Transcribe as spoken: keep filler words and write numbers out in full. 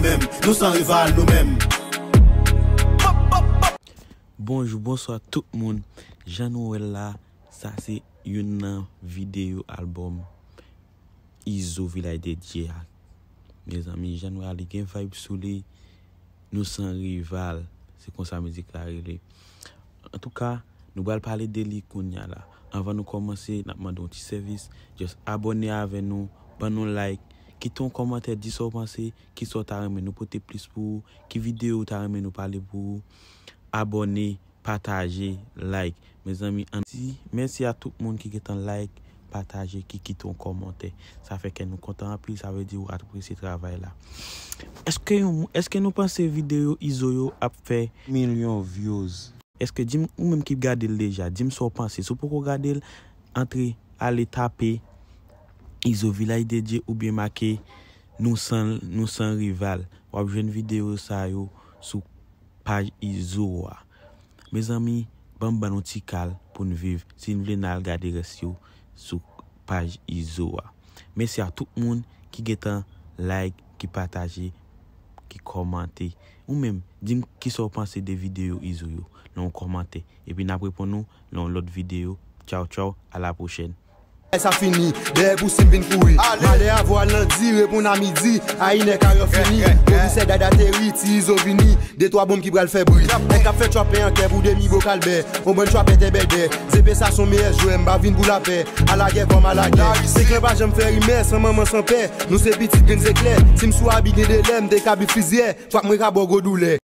menm, nou san rival nou menm. Bonjou, bonswa tout moun. Jan nou wè l la, sa se youn nan videyo albòm Izo Vilaj de Dye a. Mezanmi, jan nou wè a, li gen vibe sou li. Nou san rival. Se konsa mizik la rele. Antouka, nou pral pale de li kounya la. Anvan nou kòmanse, n ap mande yon ti sèvis. Just abòne avè nou, ban nou like, kite yon kòmantè, di sa w panse, kisa w ta renmen nou pote plis pou ou, ki videyo w ta renmen nou pale pou ou. Abòne, pataje, like. Mezanmi, ann di mèsi a tout moun ki gentan like, pataje, ki kite yon kòmantè. Sa fè kè nou kontan anpil, sa vle di ou apresye travay la. Èske, yon, èske nou panse videyo Izo yo ap fè milyon views? Èske, di m, ou menm ki gade l deja, di m sa w panse. Si w poko gade l, antre, ale tape Izo Vilaj de Dye oubyen make nou san, nou san rival. W ap jwenn videyo sa yo sou paj Izo a. Mezanmi, ban m ban nou ti kal pou n viv. Si n vle n al gade rès yo sou paj Izo a. Mèsi a tout moun ki gentan like, ki pataje, ki kòmante. Ou menm, di m kisa w panse de videyo Izo yo nan yon kòmantè. Epi n ap reponn ou nan yon lòt videyo. Tchaw, tchaw, a la pwochèn. Sa fini, dèyè pou sim vin kouri. Malè avwa al nan di, reponn a midi, a inè karè fini. Komisè Dada Teri, ti Izo vini, de twa bonm ki pral fè bri. Nèg k ap fè tchwapè an kè pou demi bokal bè. On bann tchwapè tèbèdè. Zepe sa son meyè jwè, m pa vin pou lapè. A lagè kòm a lagè. Se klan pa janm fè rimè, san manman san pè. Nou se pitit grenn zeklè. Si m sou abi gen de lè, m te ka bi fizyè. Tchwap mwen ka ba w gwo doulè.